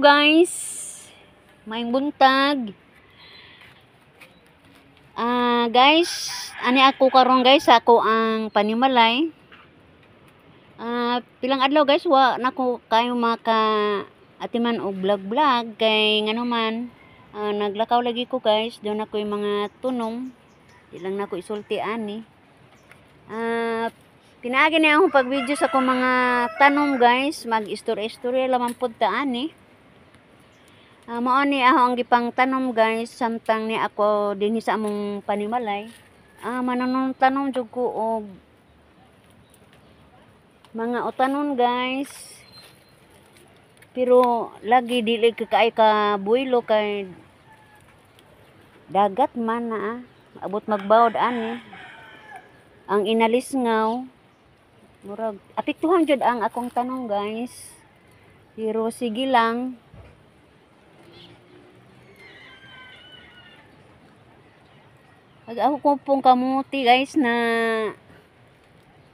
Guys. Maayong buntag. Guys, ani ako karon guys sa ako ang panimalay. Pilang adlaw guys wa nako kayo maka atiman og vlog kay ngano man naglakaw lagi ko guys, doon ako yung mga tunong. Di lang nako isulti ani. Pinaagi na akong pag-video sa akong mga tanom guys, mag-istorya-istorya lamang pud ta ani. Mao ni ako ang gipang tanom guys, samtang ni ako dinhi sa among panimalay. Mananom tanom jud ko og mga utanon guys. Pero lagi dili ka kaay ka builo kay dagat man na abot magbawod ani. Ang inalisngaw murag apektuhan jud ang akong tanong guys. Pero sige lang. Ag ako ko pong kamuti guys na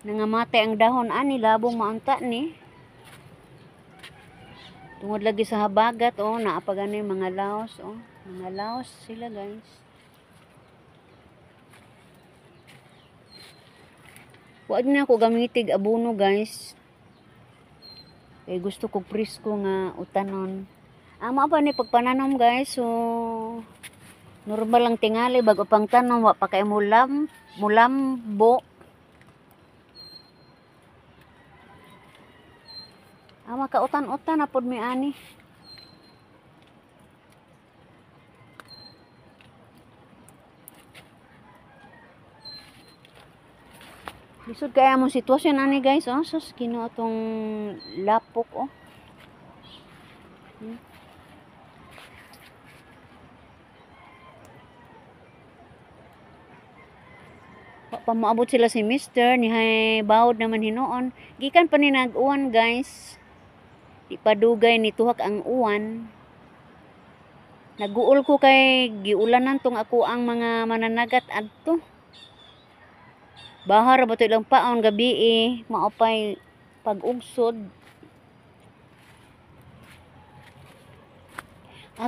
nangamatay ang dahon ani, labong maunta ni. Tungod lagi sa habagat oh, naa pa gani mga laos oh, mga laos sila guys. Wa na ako gamitig abono guys. Kay gusto ko presko nga utanon. Mao pa ni pagpananom guys. So normal lang tingali bago pang tanom, wa pa kay mulambo. Makautan-utan na pod mi ani. Lisod kaya among sitwasyon ani guys oh, sus Ginoo atong lapok oh. Wa pa moabot sila si Mister ni hay bawod naman hinuon. Gikan pa ni nag-uwan guys. Di pa dugay ni tuhak ang uwan. Naguol ko kay giulanan tong ako ang mga mananagat adto. Bahar ba to ilang paon gabi maupay pag-ugsod.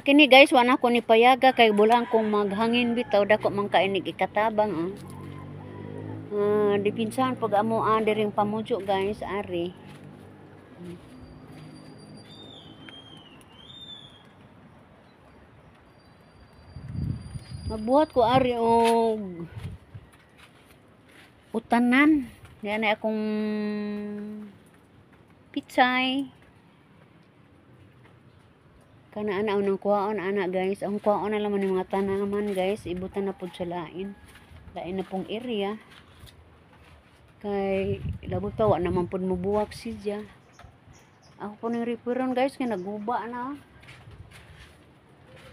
Kini guys, wa na ko ni payaga kay bulang kong maghangin bitaw dako man kainig ikatabang ah. Dipinsahan pag amo diring pamudyo guys, ari. Magbuhat ko ari og utanan. Yan ay akong pitsay. Kana ana unang kuhaon ana guys. Ang kuhaon na laman ng mga tanaman guys, ibutan na pud sa lain. Lain na pong area. Kay labot pa wa naman pud mobuwak siya. Ako po ning referon guys kay naguba na.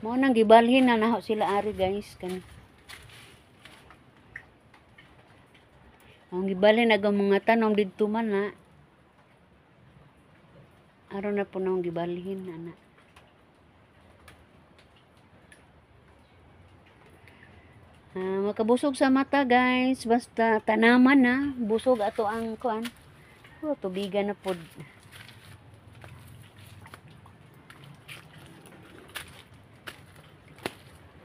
Mao nang gibalhin na naho sila ari guys kan. Ang gibalhin ag ang mga tanom didto man na. Aron na po nang gibalhin ana. Makabusog sa mata guys, basta tanaman na, busog ato ang kuan. Oh, tubigan na pod.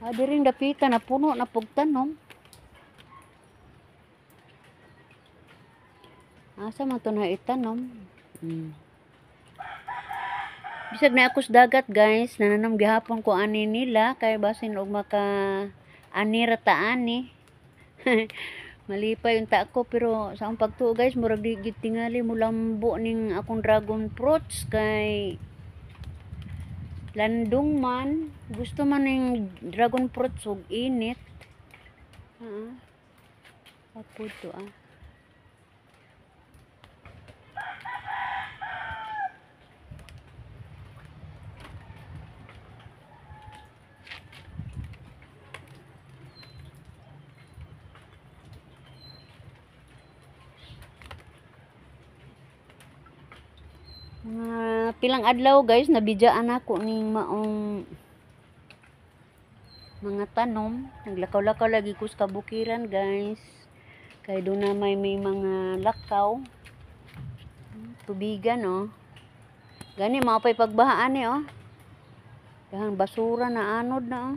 Diring dapita na puno na pug tanom. Asa man to na itanom? Bisag na ako sa dagat guys, nananom gihapon ko ani nila kay basin og maka ani ra ta ani. Malipay unta ako pero sa akong pagtuo guys, murag di gid tingali mulambo ning akong dragon fruits kay landong man, gusto man ning dragon fruits og init. Apo to ah. Mga pilang adlaw guys, nabidyaan ako ning maong mga tanom. Naglakaw-lakaw lagi ko sa kabukiran guys. Kay doon na may mga lakaw. Tubigan oh. Gani mao pay pagbahaan ni oh. Dahang basura na anod na oh.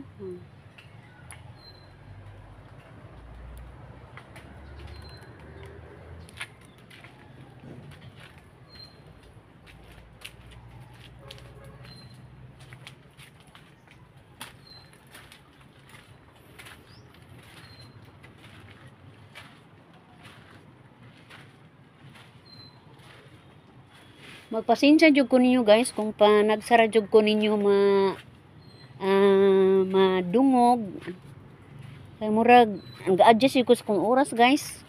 Magpasensya jud ko ninyo guys kung pa nagsara jud ko ninyo madungog. Kay murag ga-adjust ko sa kung oras guys.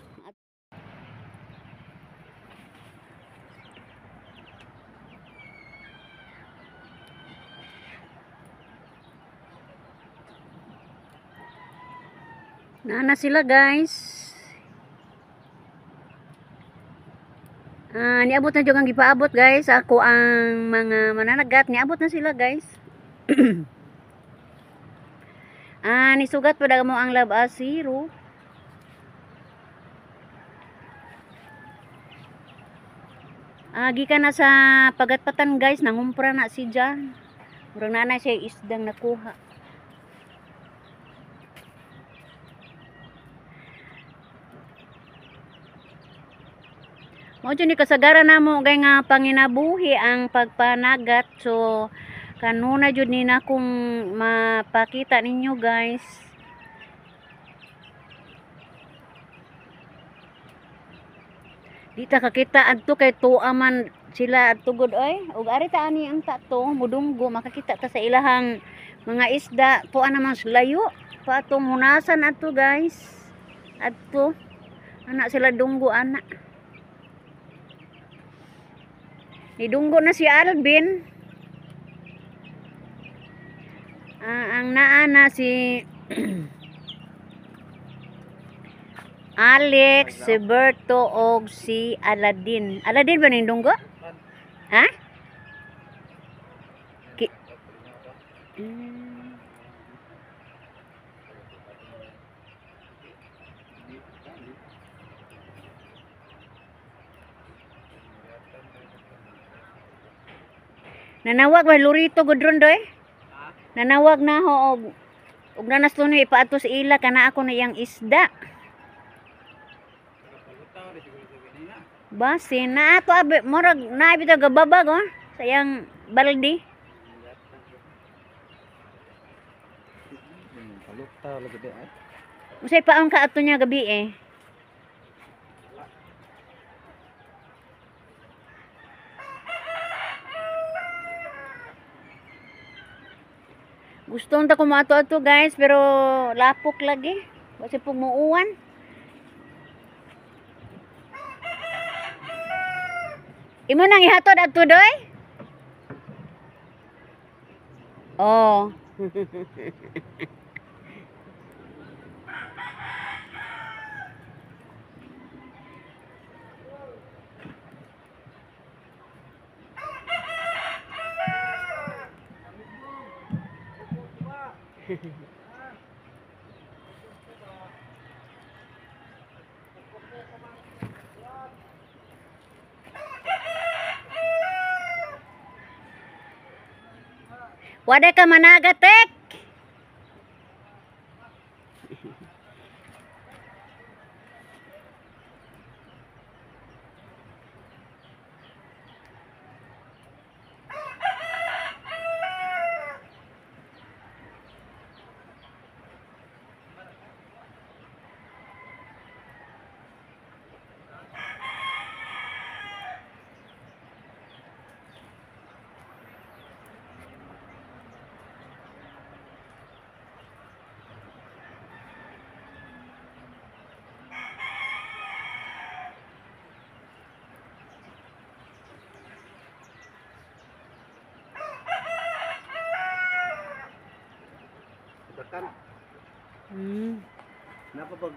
Naa na sila guys. Niabot na jud ang gipaabot guys. Ako ang mga mananagat. Niabot na sila guys. Nisugat pa mo ang lab zero. Gikan na sa pagatpatan guys, nangumpra na si Jan. Murag naa na siya isdang nakuha. Mao jud ni kasagaran namo gay nga panginabuhi ang pagpanagat. So kanuna jud ni na kung mapakita ninyo guys. Di ta kakita adto kay tuwa man sila adto gud oy. Ug ari ta ani ang tato mudunggo makakita ta sa ilahang mga isda. Tuwa naman sa layo pa atong hunasan adto guys. Adto ana sila dunggo ana. Nidunggo na si Alvin. Ang naa na si Alex, si Berto og si Aladin. Aladin ba ning dunggo? Ha? Nanawag ba lurito gudron doy? Nanawag na ho og nanas tunoy ipaadto sa ila kana ako na iyang isda. Basin na ato abi murag naa bitaw gababag oh sa iyang balde. Palutaw lagi di ay. Unsay paon ka ato niya gabi eh? Gusto unta ko moato-ato guys pero lapok lagi. Basi pug muuwan. Imo nang ihatod adto doy? Oh. Wala ka managa, tek. Bakan. Napapag